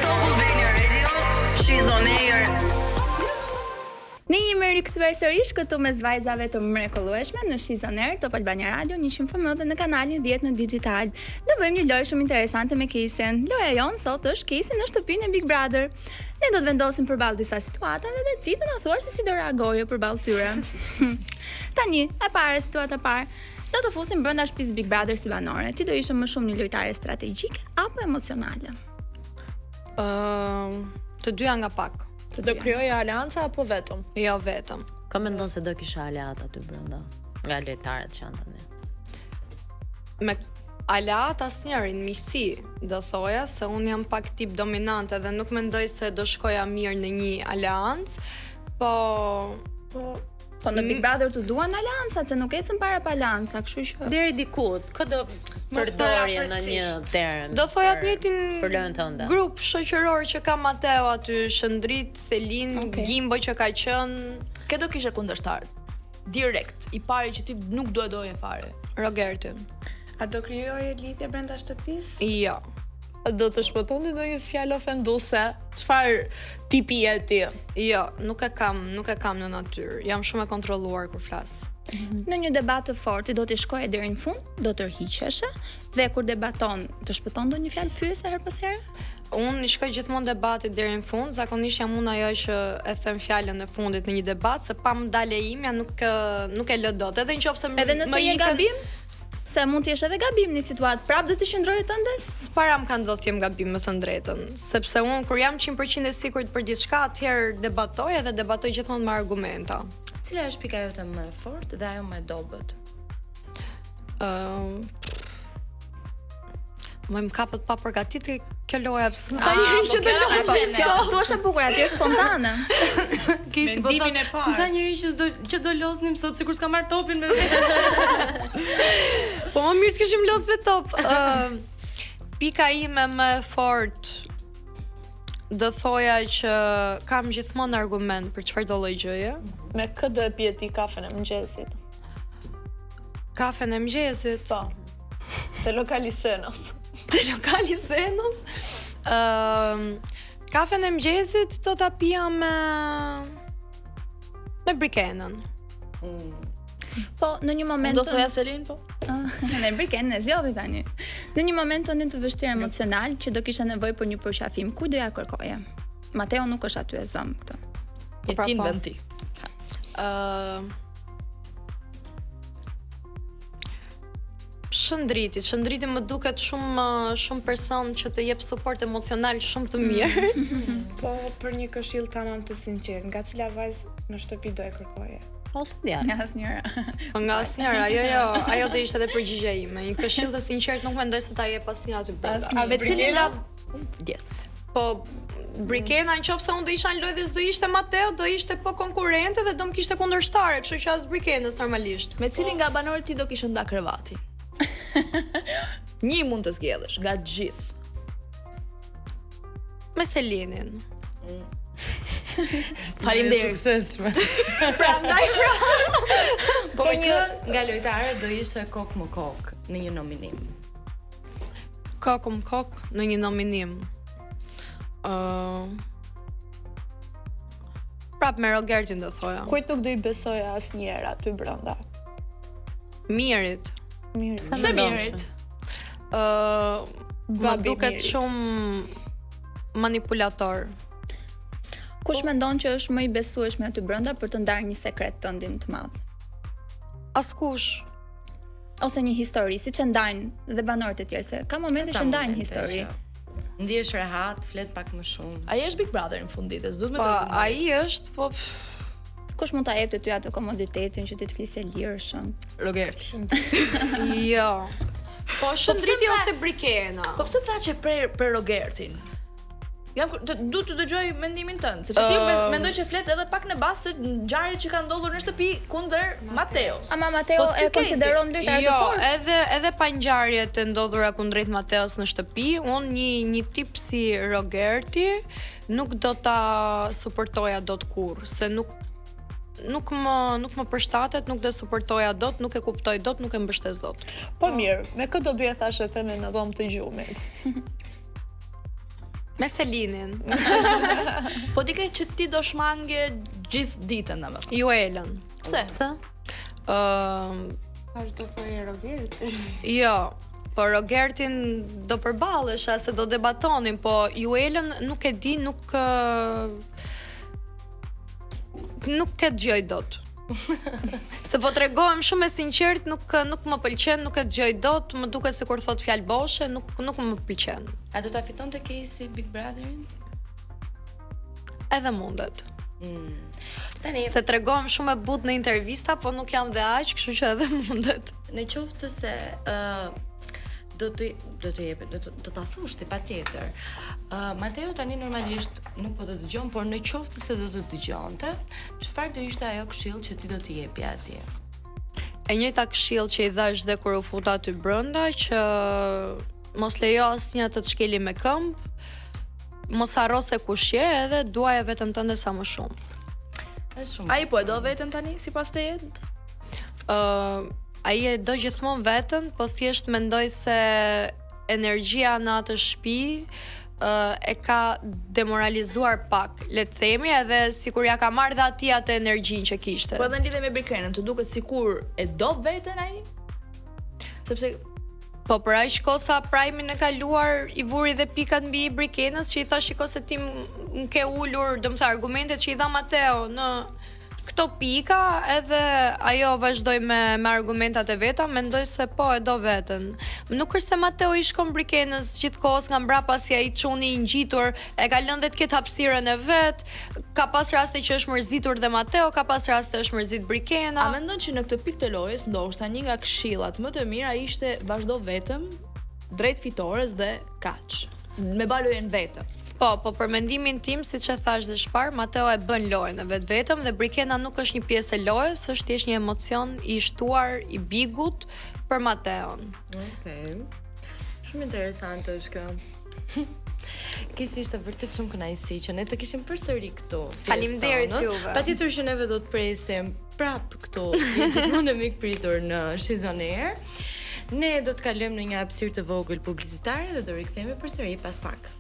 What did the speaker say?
Top Albania Radio, she's on air. Ne jemi rikthyer sërish këtu mes vajzave të mrekullueshme në She's on Air, Top Albania Radio 100 FM dhe në kanalin 10 në Digital. Do bëjmë një lojë shumë interesante me Kesin. Loja jonë sot është Kesi në shtëpinë e Big Brother. Ne do të vendosim përballë disa situatave dhe ti do na thuash se si do reagoje përballë tyre. Tani, e para situata e parë, do të fusim brenda shtëpisë Big Brother si banore. Ti do ishe më shumë një lojtare strategjike apo emocionale? Ëm, të dyja nga pak. Të do krijoje aleanca apo vetëm? Jo vetëm. Kë mendon se do kisha aleat aty brenda? Nga lojtarët që janë tani. Me aleat asnjërin, miqësi, do thoja se unë jam pak tip dominante dhe nuk mendoj se do shkoja mirë në një aleancë, po Po Po në Big Brother të duan aleancat, se nuk ecën para pa aleanca, kështu që Deri diku, kë do përdorje në një term? Do thoja të për- njëjtin për lojën tënde. Grup shoqëror që ka Mateo aty, Shëndrit, Selin, Okej. Gimbo që ka qenë, Kë do kishe kundërshtar? Direkt, i pari që ti nuk do e doje fare. Rogertin. A do krijoje lidhje brenda shtëpisë? Jo. Do të shpëtonte ndonjë fjalë ofenduese? Çfarë tipi je ti? Jo, nuk e kam, nuk e kam në natyrë. Jam shumë e kontrolluar kur flas. Në një debat të fortë ti do t'i shkoje deri në fund, do tërhiqeshe dhe kur debaton, të shpëton ndonjë fjalë fyese her pas here? Unë i shkoj gjithmonë debatit deri në fund, zakonisht jam unë ajo që e them fjalën e fundit në një debat, se pa më dalë e imja nuk nuk e lë dot. Edhe nëse më Edhe nëse më je ikën- gabim, se mund të jesh edhe gabim në një situatë, prapë do të qëndroje tënde? Para më ka ndodhur të jem gabim, me thënë drejtën, sepse unë kur jam 100% e sigurt për diçka, atëherë debatoj edhe debatoj gjithmonë me argumenta. Cila është pika jote më e fortë dhe ajo më e dobët? Ë Më më kapët pa përgatitë kjo loja, pse më tha njëri po që të kjo lozim. Po, kjo këtu është e bukur, aty është spontane. Kesi po Mendimin thot, e parë. s'më tha njëri që s'do që do loznim sot sikur s'ka marr topin me vete. Po më mirë të kishim loz me top. Ë pika ime më e fortë do thoja që kam gjithmonë argument për çfarë do lloj gjëje. Me kë do e pije ti kafen e mëngjesit? Kafen e mëngjesit Po. Te lokali Senos. te lokali Zenos. Ëm kafen e mëngjesit do ta pija me me Brikenën. Po, në një moment Do thoja Selin po. Ne Briken e zgjodhi tani. Në një moment tëndin të vështirë emocional që do kisha nevojë për një përqafim, ku do ja kërkoje? Mateo nuk është aty e zëm këtë. Je pra, ti në po. vend ti. Ë Shëndriti, Shëndriti më duket shumë shumë person që të jep suport emocional shumë të mirë. Po për një këshill tamam të sinqert, nga cila vajzë në shtëpi do e kërkoje? Ose djalë. Nga asnjëra. Po nga asnjëra, jo jo, ajo do ishte edhe përgjigjja ime. Një këshill të sinqert nuk mendoj se ta jep asnjë aty brenda. A me cilin nga Yes. Po Brikena në qoftë se unë do isha në lojë dhe s'do ishte Mateo, do ishte po konkurrente dhe do më kishte kundërshtare, kështu që as Brikenës normalisht. Me cilin nga banorët ti do kishe nda krevatin? Një mund të zgjedhësh nga të gjithë. Me Selinin. Faleminderit. Suksesshme. Prandaj pra. Po me kë nga lojtarët do ishe kok më kok në një nominim? Kok më kok në një nominim. Ë Prap me Rogertin do thoja. Kujt nuk do i besoja asnjëherë aty brenda? Mirit. Mirë. Pse Pse mendon mirit? kështu? Ë më Babi duket Mirit. shumë manipulator. Kush mendon që është më i besueshmi aty brenda për të ndarë një sekret tëndin të madh? Askush. Ose një histori, siç e ndajnë dhe banorët e tjerë, se ka momente Ca që ndajnë momente histori. që Ndihesh rehat, flet pak më shumë. Ai është Big Brother në fund ditës, duhet me Po të rregulluar. ai është, po pff, Kush mund ta jepte ty atë komoditetin që ti të flisje lirshëm? Rogerti. jo. Po Shëndriti pse ose Brikena. Po pse tha që për për Rogertin? Jam kur- të, du të dëgjoj mendimin tënd, sepse ti me- mendoj që flet edhe pak në bazë të ngjarjes që ka ndodhur në shtëpi kundër Mateos. Ama Mateo Po, ty e konsideron lojtar të Jo, fortë. edhe edhe pa ngjarjet e ndodhura kundrejt Mateos në shtëpi, unë një një tip si Rogerti nuk do ta suportoja dot kurrë, se nuk nuk më nuk më përshtatet, nuk do e suportoja dot, nuk e kuptoj dot, nuk e mbështes dot. Po mirë, me kë do bie thashë theme në dhomë të gjumit? Me Selinin. Po dikë që ti do shmangje gjithë ditën, domethënë. Juelën. Pse? Pse? Ëm, Tash do thoje Rogerti. jo. Po Rogertin do përballesha se do debatonim, po Juelën nuk e di, nuk ë, nuk e dëgjoj dot. Se po tregohem shumë e sinqert, nuk nuk më pëlqen, nuk e dëgjoj dot, më duket sikur thot fjalë boshe, nuk nuk më pëlqen. A do ta fitonte Kejsi Big Brotherin? Edhe mundet. Tani, Se tregohem shumë e butë në intervista, po nuk jam dhe aq, kështu që edhe mundet. në qoftë se ë do të do të jepet, do të do ta thush ti patjetër. Ë Mateo tani normalisht nuk po të dëgjon, por në qoftë se do të dëgjonte, çfarë do ishte ajo këshill që ti do t'i jepje atij? E njëjta këshill që i dhash dhe kur u futa aty brenda që mos lejo asnjë të të shkeli me këmbë, mos harro se kush je edhe duaje veten tënde sa më shumë. Është shumë. Ai po e do veten tani sipas teje? Ë ai e do gjithmonë veten, po thjesht mendoj se energjia në atë shtëpi ë e ka demoralizuar pak, le të themi, edhe sikur ja ka marrë dhe atij atë energjinë që kishte. Po edhe në lidhje me Brikrenën, të duket sikur e do veten ai? Sepse Po për aq kohë sa Prime-in e kaluar i vuri dhe pikat mbi Brikenës që i tha shiko se ti m- më ke ulur, domethënë argumentet që i dha Mateo në këto pika edhe ajo vazhdoi me me argumentat e veta, mendoj se po e do veten. Nuk është se Mateo i shkon Brikenës gjithkohës nga mbrapa si ai çuni i ngjitur, e ka lënë dhe të ketë hapësirën e vet. Ka pas raste që është mërzitur dhe Mateo, ka pas raste është mërzit Brikena. A mendon që në këtë pikë të lojës ndoshta një nga këshillat më të mira ishte vazhdo vetëm drejt fitores dhe kaq. Me ba lojën vetëm. Po, po për mendimin tim, siç e thash dhe shpar, Mateo e bën lojën e vet vetëm dhe Brikena nuk është një pjesë e lojës, është thjesht një emocion i shtuar i bigut për Mateon. Okej. Shumë interesante është kjo. Kesi ishte vërtet shumë kënaqësi që ne të kishim përsëri këtu. pjesë Faleminderit tonën. juve. Patjetër që neve do të presim prap këtu, je gjithmonë e mikpritur në She's on Air. Ne do të kalojmë në një hapësirë të vogël publicitare dhe do rikthehemi përsëri pas pak.